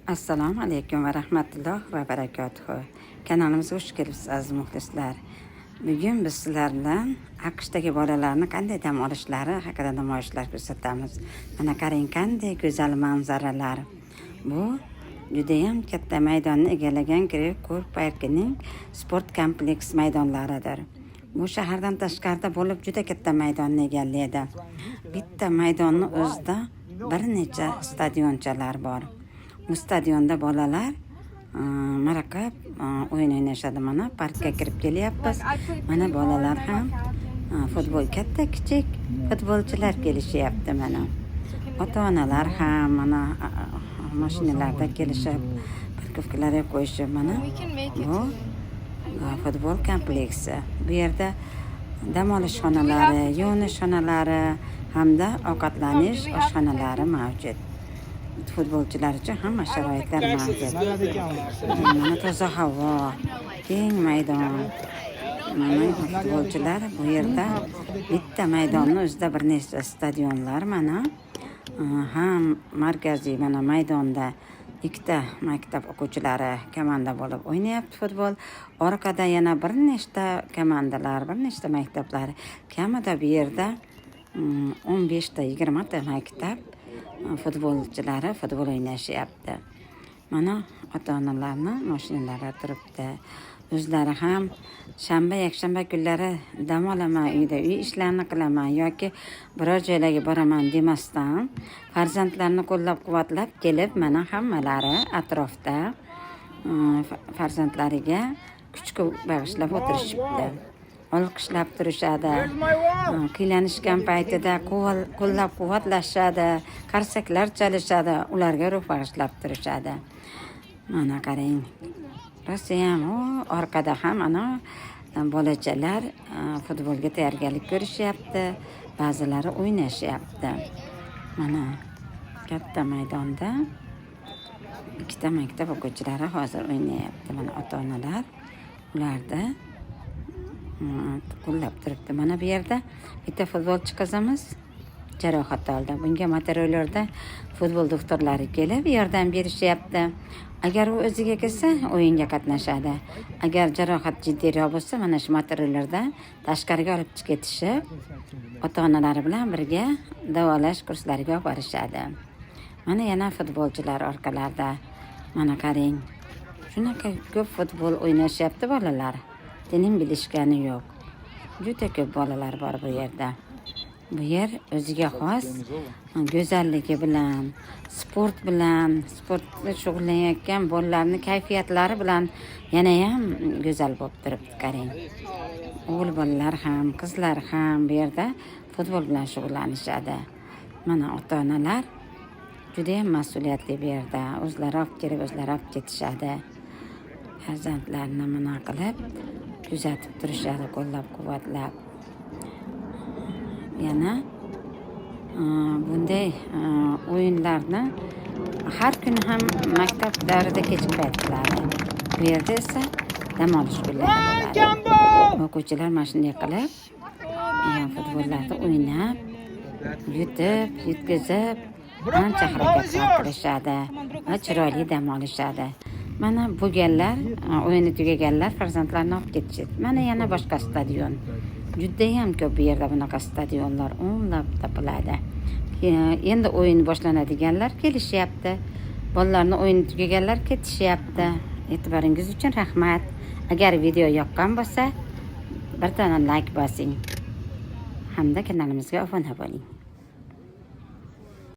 Assalomu alaykum va rahmatulloh va barakatuhu. Kanalimizga xush kelibsiz, aziz muxlislar. Bugun biz sizlar bilan AQShdagi bolalarni qanday dam olishlari haqida namoyishlar ko'rsatamiz. Mana qarang, qanday go'zal manzaralar. Bu judayam katta maydonni egallagan Grev parkining sport kompleks maydonlaridir. Bu shahardan tashqarida bo'lib, juda katta maydonni egallaydi. Bitta maydonni o'zida bir necha stadionchalar bor. Bu stadionda bolalar murakkab o'yin o'ynashadi. Mana parkka kirib kelyapmiz. Mana bolalar ham futbol, katta kichik futbolchilar kelishyapti mana. Ota onalar ham mana mashinalarda kelishib, парковка larga qo'yishib, mana bu futbol kompleksi. Bu yerda dam olish xonalari, yuvinish xonalari hamda ovqatlanish oshxonalari mavjud. Futbolchilar uchun hamma sharoitlar mavjud. Mana toza havo, keng maydon. Mana futbolchilar bu yerda, bitta maydonni o'zida bir nechta stadionlar mana. Ham markaziy mana maydonda ikkita maktab o'quvchilari komanda bo'lib o'ynayapti futbol. Orqada yana bir nechta komandalar, bir nechta maktablar. Kamida bu yerda 15 ta, 20 ta maktab futbolchilari futbol o'ynashyapti. Mana ota onalarni mashinalari turibdi. O'zlari ham shanba, yakshanba kunlari dam olaman, uyda uy ishlarini qilaman yoki biror joylarga boraman demasdan, farzandlarini qo'llab quvvatlab kelib, mana hammalari atrofda farzandlariga kuch bag'ishlab o'tirishibdi. Olqishlab turishadi. Qiylanishgan paytida qo'llab quvvatlashadi, qarsaklar chalishadi, ularga ruh bag'ishlab turishadi. Mana qarang, rosayam u orqada ham ana bolachalar futbolga tayyorgarlik ko'rishyapti, ba'zilari o'ynashyapti. Mana katta maydonda ikkita maktab o'quvchilari hozir o'ynayapti. Mana ota onalar ularni qo'llab turibdi. Mana bu yerda bitta futbolchi qizimiz jarohat oldi. Bunga motorollerda futbol doktorlari kelib yordam berishyapti. Agar u o'ziga kelsa, o'yinga qatnashadi. Agar jarohat jiddiyroq bo'lsa, mana shu motorollerda tashqariga olib chiqib ketishib, ota onalari bilan birga davolash kurslariga olib borishadi. Mana yana futbolchilar orqalarida. Mana qarang, shunaqa ko'p futbol o'ynashyapti bolalar, tinim bilishgani yo'q. Juda ko'p bolalar bor bu yerda. Bu yer o'ziga xos go'zalligi bilan, sport bilan, sportda shug'ullanayotgan bolalarni kayfiyatlari bilan yanayam go'zal bo'lib turibdi. Qarang, o'g'il bolalar ham, qizlar ham bu yerda futbol bilan shug'ullanishadi. Mana ota onalar judayam mas'uliyatli bu yerda, o'zlari olib kelib, o'zlari olib ketishadi farzandlarini. Mana qilib kuzatib turishadi, qo'llab quvvatlab. Yana bunday o'yinlarni har kuni ham maktab davrida kechki payt qiladi. Bu yerda esa dam olish kunlari bo'ladi. O'quvchilar mana shunday qilib futbollarda o'ynab, yutib, yutqizib, ancha harakatlar qilishadi va chiroyli dam olishadi. Mana bo'lganlar, o'yini tugaganlar farzandlarini olib ketishadi. Mana yana boshqa stadion. Judayam ko'p bu yerda bunaqa stadionlar, o'nlab topiladi. Endi o'yin boshlanadiganlar kelishyapti, bolalarni o'yini tugaganlar ketishyapti. E'tiboringiz uchun rahmat. Agar video yoqqan bo'lsa, bir dona layk bosing hamda kanalimizga obuna bo'ling.